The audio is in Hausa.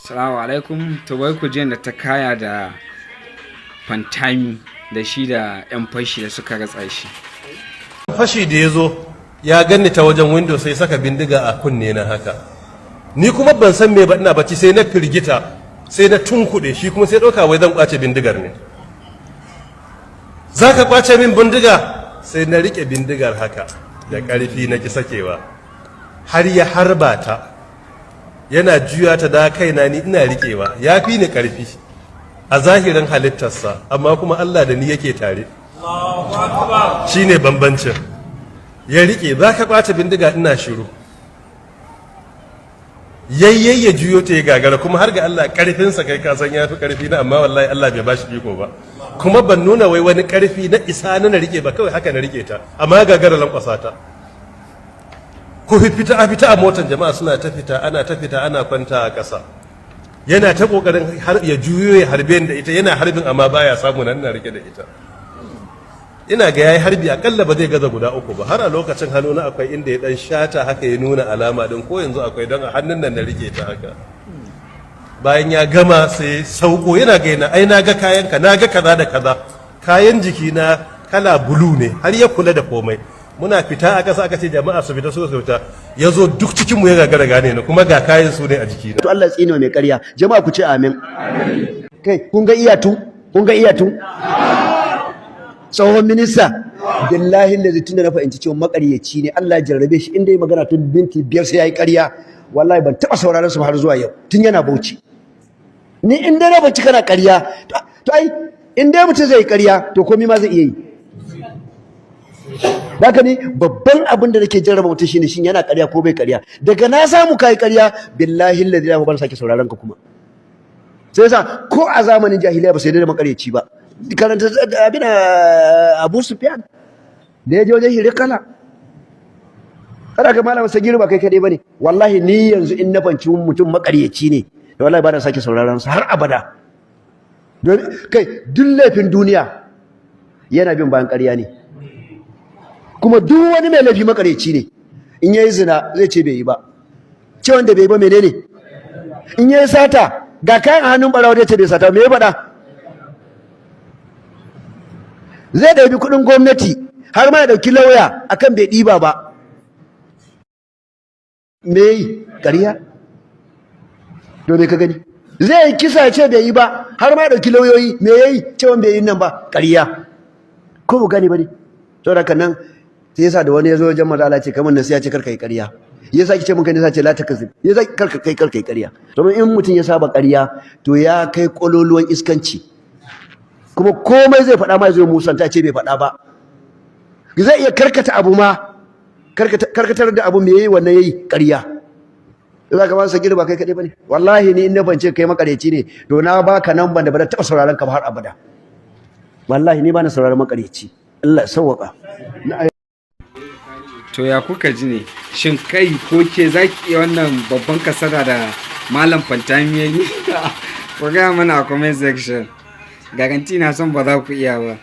Salamu alaikum. To, bai ku da ta kaya da Fantami da shi da 'yan fashi da suka ratsa shi. Fashi da ya zo ya ganni ta wajen window, sai saka bindiga a kunne na haka. Ni kuma ban san me ba, ina bacci, sai na firgita, sai na tunkuɗe shi. Kuma sai ɗauka wai zan kwace bindigar ne. "Za ka kwace min bindiga?" Sai na riƙe bindigar haka da ƙarfi, na ki sakewa har ya harba ta. Yana juya ta da kaina, ni ina riƙewa. Ya fi ni ƙarfi a zahirin halittarsa, amma kuma Allah da ni yake tare, shine bambancin. Ya riƙe, "Za ka kwace bindiga?" Ina shiru. Yayyayi ya juyo ta, ya gagara. Kuma har ga Allah, karfinsa kai ka san yafi karfi na, amma wallahi Allah bai bashi iko ba. Kuma ban nuna wai wani karfi na isa na rike ba, kawai haka na rike ta, amma gagara lankwasa ta. Ku fita, a fita a motan. Jama'a suna ta fita, ana ta fita, ana kwanta a ƙasa. Yana ta kokarin har ya juyo ya harbe da ita. Yana harbin amma baya samu nan, na rike da ita. Ina ga yayi harbi akalla ba zai gaza guda uku ba. Har a lokacin hannuna akwai inda ya dan shata haka, ya nuna alama din, ko yanzu akwai, don a hannun nan na rike ta haka. Bayan ya gama sai sauko, yana ga yana, "Ai na ga kayanka, na ga kaza da kaza." Kayan jiki na kala blue ne, har ya kula da komai. Muna fita a ƙasa, aka ce jama'a su fita, su fita. Ya zo duk cikin mu ya gagara gane ni, kuma ga kayan su ne a jikina. To, Allah tsine mai ƙarya. Jama'a, ku ce amin. Kai, kun ga iyatu? Kun ga iyatu, tsohon minista? Billahi lazi, tunda na fahimci cewa makaryaci ne, Allah ya jarrabe shi, inda ya magana tun minti 5 sai yayi ƙarya. Wallahi ban taɓa sauraron su har zuwa yau, tun yana Bauchi. Ni in dai na bacci kana ƙarya, to ai in dai mutum zai yi ƙarya, to komai ma zai iya yi. Haka ne, babban abin da nake jarraba mutum shine, shin yana ƙarya ko bai ƙarya? Daga na samu kai ƙarya, billahi allazi la ban sake sauraron ka. Kuma sai yasa ko a zamanin jahiliya ba sai da makaryaci ba. Karanta abin Abu Sufyan da ya je wajen Hirikala. Kada ka malama Sagiru, ba kai kadai bane. Wallahi ni yanzu in na fanci mutum makaryaci ne, wallahi ba na sake sauraron sa har abada. Don kai, duk laifin duniya yana bin bayan ƙarya ne. Kuma duk wani mai laifi makaryaci ne. In yayi zina, zai ce bai yi ba. Ce wanda bai yi ba menene? In yayi sata, ga kayan hannun barawa, zai ce bai sata. Me ya faɗa? Zai ɗabi kuɗin gwamnati, har ma ya ɗauki lauya akan bai ɗiba ba. Me yi? Ƙarya. To, me ka gani? Zai yi kisa, ce bai yi ba, har ma ya ɗauki lauyoyi. Me yayi cewa bai yi nan ba? Ƙarya. Ko ba gani ba ne? To, da nan sai yasa da wani ya zo wajen manzo Allah, ce kamar nan, sai ya ce, "Karka yi ƙarya." Ya saki ce mun kai, sai ce, "La takzib." Ya saki, "Karka kai, karka yi ƙarya." Domin in mutum ya saba ƙarya, to ya kai kololuwan iskanci. Kuma komai zai faɗa ma, zai musanta, ce bai faɗa ba. Zai iya karkata abu ma, karkatar da abu. Me yayi wannan? Yayi ƙarya. Za ka ba sa girba, kai kaɗai bane. Wallahi ni in na bance kai makareci ne, to na baka nan ban da ba taɓa sauraron ka ba har abada. Wallahi ni ba na sauraron makareci. Allah ya sauwaka. To, ya kuka ji ne? Shin kai ko ke za ki iya wannan babban kasada da Malam Fantami ya yi? Ku gaya mana a comment section. Guarantee na son ba za ku iya ba.